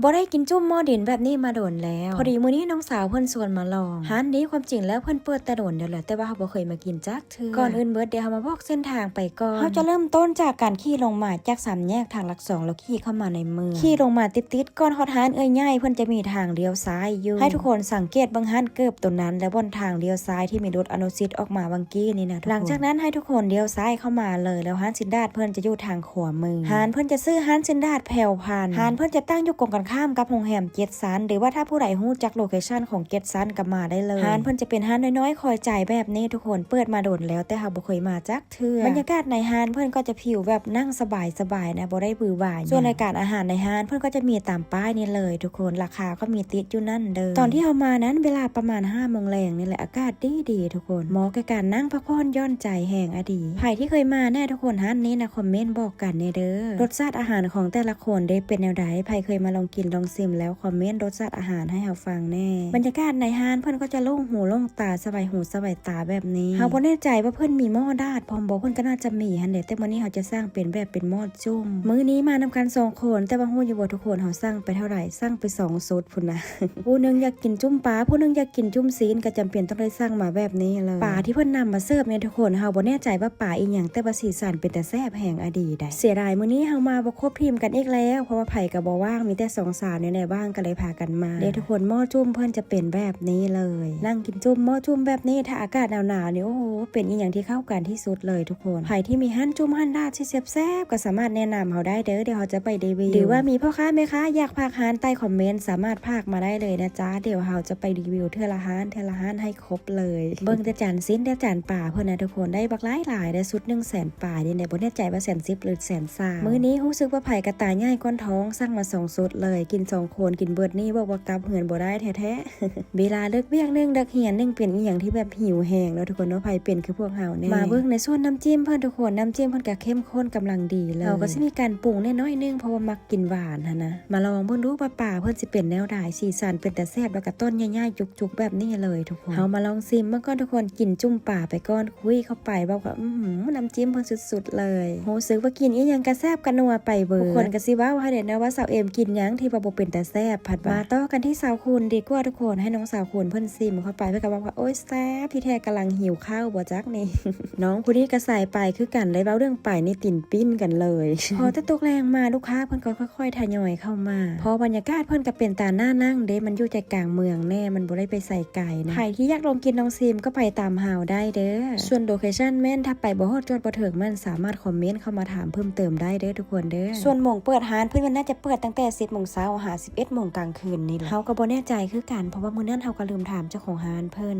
ບໍ່ໄດ້ກິນຈຸ້ມໝໍ້ດິນແບບນີ້ມາດົນແລ້ວ. ພໍດີມື້ນີ້ນ້ອງສາວເພິ່ນຊວນມາລອງ. ຮ້ານນີ້ຄວາມຈິງແລ້ວເພິ່ນເປີດແຕ່ດົນແລ້ວແຫຼະ ແຕ່ວ່າເຮົາບໍ່ເຄີຍມາກິນຈັກເທື່ອ. ກ່ອນອື່ນເບິດ ດຽວເຮົາມາບອກເສັ້ນທາງໄປກ່ອນ. ເຮົາຈະເລີ່ມຕົ້ນຈາກການຂີ່ລົງມາຈາກສາມແຍກທາງຫຼັກສອງ ແລ້ວຂີ່ເຂົ້າມາໃນເມືອງ. ຂີ່ລົງມາຕິດໆ ກ່ອນຮອດຮ້ານເອື້ອຍໃຫຍ່ເພິ່ນຈະມີທາງລ້ຽວຊ້າຍຢູ່. ໃຫ້ທຸກຄົນສັງເກດເບິ່ງຮ້ານເກີບໂຕນັ້ນ ແລະ ບ່ອນທາງລ້ຽວຊ້າຍທີ່ມີລົດອະນຸສິດອອກມາຫວ່າງກີ້ນີ້ນະທຸກຄົນ. ຫຼັງຈາກນັ້ນໃຫ້ທຸກຄົນລ້ຽວຊ້າຍເຂົ້າມາເລີຍ ແລ້ວຮ້ານຊິນດາດເພິ່ນຈະຢູ່ທາງ ຂວາມື. ຮ້ານເພິ່ນຈະຊື່ຮ້ານຊິນດາດແຜ່ວພັນ. ຮ້ານເພິ່ນຈະຕັ້ງຢູ່ກົງກັນຂ້າມກັບໂຮງແຮມເຈັດຊັ້ນ ຫຼືວ່າຖ້າຜູ້ໃດຮູ້ຈັກໂລເຄຊັນຂອງເຈັດຊັ້ນກໍມາໄດ້ເລີຍ. ຮ້ານເພິ່ນຈະເປັນຮ້ານນ້ອຍໆ ຄອຍຈ່າຍແບບນີ້ທຸກຄົນ. ເປີດມາດົນແລ້ວ ແຕ່ເຮົາບໍ່ເຄີຍມາຈັກເທື່ອ. ບັນຍາກາດໃນຮ້ານເພິ່ນກໍຈະພິວແບບນັ່ງສະບາຍໆນະ ບໍ່ໄດ້ຫວືຫວາຫຍັງ. ສ່ວນລາຍການອາຫານໃນຮ້ານເພິ່ນກໍຈະມີຕາມປ້າຍນີ້ເລີຍທຸກຄົນ. ລາຄາກໍມີຕິດຢູ່ນັ້ນເດີ. ຕອນທີ່ເຮົາມານັ້ນເວລາປະມານຫ້າໂມງແລງນີ້ແຫຼະ ອາກາດດີໆທຸກຄົນ. ເໝາະແກ່ການນັ່ງພັກຜ່ອນຢ່ອນ ໃຈແຮງອະດີ. ໃຜທີ່ເຄີຍມາແນ່ທຸກຄົນ ຮ້ານນີ້ນະ ຄອມເມັນບອກກັນແນ່ເດີ. ລົດຊາດອາຫານຂອງແຕ່ລະຄົນເດ້ເປັນແນວໃດ? ໃຜເຄີຍມາລອງກິນລອງຊິມແລ້ວ ຄອມເມັນລົດຊາດອາຫານໃຫ້ເຮົາຟັງແນ່. ບັນຍາກາດໃນຮ້ານເພິ່ນກໍຈະໂລ່ງຫູໂລ່ງຕາ ສະບາຍຫູສະບາຍຕາແບບນີ້. ເຮົາບໍ່ແນ່ໃຈວ່າເພິ່ນມີໝໍ້ດາດພ້ອມບໍ່? ເພິ່ນກໍໜ້າຈະມີຫັ້ນແຫຼະ ແຕ່ມື້ນີ້ເຮົາຈະສັ່ງເປັນແບບເປັນໝໍ້ຈຸ້ມ. ມື້ນີ້ມານຳກັນສອງຄົນ ແຕ່ວ່າຮູ້ຢູ່ບໍ່ທຸກຄົນ ເຮົາສັ່ງໄປເທົ່າໃດ? ສັ່ງໄປສອງຊຸດພຸ້ນນະ. ຜູ້ໜຶ່ງຢາກກິນຈຸ້ມປາ ຜູ້ໜຶ່ງຢາກກິນຈຸ້ມຊີ້ນ ກໍຈຳເປັນຕ້ອງໄດ້ສັ່ງມາແບບນີ້ເລີຍ. ປາທີ່ເພິ່ນນຳມາເສີບນີ້ທຸກຄົນ ເຮົາບໍ່ແນ່ໃຈວ່າປາອີ່ຫຍັງ ແຕ່ວ່າສີສັນເປັນຕາແຊບແຮງອະດີໃດ໋. ເສຍດາຍມື້ນີ້ເຮົາມາບໍ່ຄົບທີມກັນອີກແລ້ວ ເພາະວ່າໃຜກໍບໍ່ວ່າງ ມີແຕ່ສອງສາວນີ້ແຫຼະວ່າງ ກໍເລີຍພາກັນມາເດ້ທຸກຄົນ. ໝໍ້ຈຸ້ມເພິ່ນຈະເປັນແບບນີ້ເລີຍ ນັ່ງກິນຈຸ້ມໝໍ້ຈຸ້ມແບບນີ້ ຖ້າອາກາດໜາວໆນີ້ ໂອ້ໂຫ ເປັນອີ່ຫຍັງທີ່ເຂົ້າກັນທີ່ສຸດເລີຍທຸກຄົນ. ໃຜທີ່ມີຮ້ານຈຸ້ມຮ້ານດາດທີ່ແຊບໆ ກໍສາມາດແນະນຳເຮົາໄດ້ເດີ ດຽວເຮົາຈະໄປຣີວິວ ຫຼືວ່າມີພໍ່ຄ້າແມ່ຄ້າຢາກຝາກຮ້ານໃຕ້ຄອມເມັນ ສາມາດຝາກມາໄດ້ເລີຍນະຈ໊ະ. ດຽວເຮົາຈະໄປຣີວິວເທື່ອລະຮ້ານ ເທື່ອລະຮ້ານໃຫ້ຄົບເລີຍ. ເບິ່ງແຕ່ຈານຊີ້ນແຕ່ຈານປາເພິ່ນນະທຸກຄົນ ໄດ້ບັກຫຼາຍໆ ໄດ້ຊຸດໜຶ່ງແສນປາຍນີ້ແຫຼະ ບໍ່ແນ່ໃຈວ່າແສນສິບ ຫຼື ແສນສາມ. ມື້ນີ້ຮູ້ສຶກວ່າໃຜກໍຕາໃຫຍ່ກ້ອນທ້ອງ ສັ່ງມາສອງຊຸດເລີຍ ກິນສອງຄົນ ກິນເບິດນີ້ບອກວ່າກັບເຮືອນບໍ່ໄດ້ແທ້ໆ. ເວລາເລີກວຽກໜຶ່ງ ເລີກຮຽນໜຶ່ງ ເປັນອີ່ຫຍັງທີ່ແບບຫິວແຮງເນາະທຸກຄົນເນາະ. ໃຜເປັນຄືພວກເຮົາແນ່? ມາເບິ່ງໃນສ່ວນນ້ຳຈິ້ມເພິ່ນທຸກຄົນ ນ້ຳຈິ້ມເພິ່ນກໍເຂັ້ມຂຸ້ນກຳລັງດີເລີຍ. ເຮົາກໍຊິມີການປຸງແດ່ໜ້ອຍໜຶ່ງ ເພາະວ່າມັກກິນຫວານຫັ້ນນະ. ມາລອງເບິ່ງດູວ່າປາເພິ່ນຊິເປັນແນວໃດ ສີສັນເປັນຕາແຊບ ແລ້ວກໍຕົ້ນໃຫຍ່ໆຈຸກໆແບບນີ້ເລີຍທຸກຄົນ. ເຮົາມາລອງຊິມເບິ່ງກ່ອນທຸກຄົນ ກິນຈຸ້ມປາໄປກ່ອນ ຄຸຍເຂົ້າໄປແບບວ່າ ອື ນ້ຳຈິ້ມເພິ່ນສຸດໆເລີຍ. ຮູ້ສຶກວ່າກິນອີ່ຫຍັງກໍແຊບກໍນົວໄປເບີດ. ທຸກຄົນກໍຊິເວົ້າໃຫ້ແດ່ເນາະວ່າສາວເອມກິນຫຍັງທີ່ວ່າບໍ່ເປັນຕາແຊບ ພັດວ່າ. ມາຕໍ່ກັນທີ່ສາວຄຸນດີກວ່າທຸກຄົນ ໃຫ້ນ້ອງສາວຄຸນເພິ່ນຊິມເຂົ້າໄປ ເພິ່ນກໍບອກວ່າ ໂອ້ຍ ແຊບ ທີ່ແທ້ກຳລັງຫິວເຂົ້າບໍ່ຈັກນີ້. ນ້ອງຜູ້ນີ້ກໍສາຍປາຍຄືກັນ ໄດ້ເວົ້າເລື່ອງປາຍນີ້ຕີນປີ້ນກັນເລີຍ. ພໍແຕ່ຕົກແລງມາ ລູກຄ້າເພິ່ນກໍຄ່ອຍໆທະຍອຍເຂົ້າມາ ເພາະບັນຍາກາດເພິ່ນກໍເປັນຕາໜ້ານັ່ງເດ້ ມັນຢູ່ໃຈກາງເມືອງແນ່ ມັນບໍ່ໄດ້ໄປໃສໄກນະ. ໃຜທີ່ຢາກລອງກິນລອງຊິມກໍໄປຕາມເຮົາໄດ້ເດີ. ສ່ວນໂລເຄຊັນແມ່ນ ຖ້າໄປບໍ່ຮອດຈອດບໍ່ເຖິງ ມັນສາມາດຄອມເມັນເຂົ້າມາຖາມເພີ່ມເຕີມໄດ້ເດີທຸກຄົນເດີ. ສ່ວນໂມງເປີດຮ້ານເພິ່ນ ມັນໜ້າຈະເປີດຕັ້ງແຕ່ສິບໂມງເຊົ້າຫາສິບເອັດໂມງກາງຄືນນີ້ແຫຼະ. ເຮົາກໍບໍ່ແນ່ໃຈຄືກັນ ເພາະວ່າມື້ນັ້ນເຮົາກໍລືມຖາມເຈົ້າຂອງຮ້ານເພິ່ນ.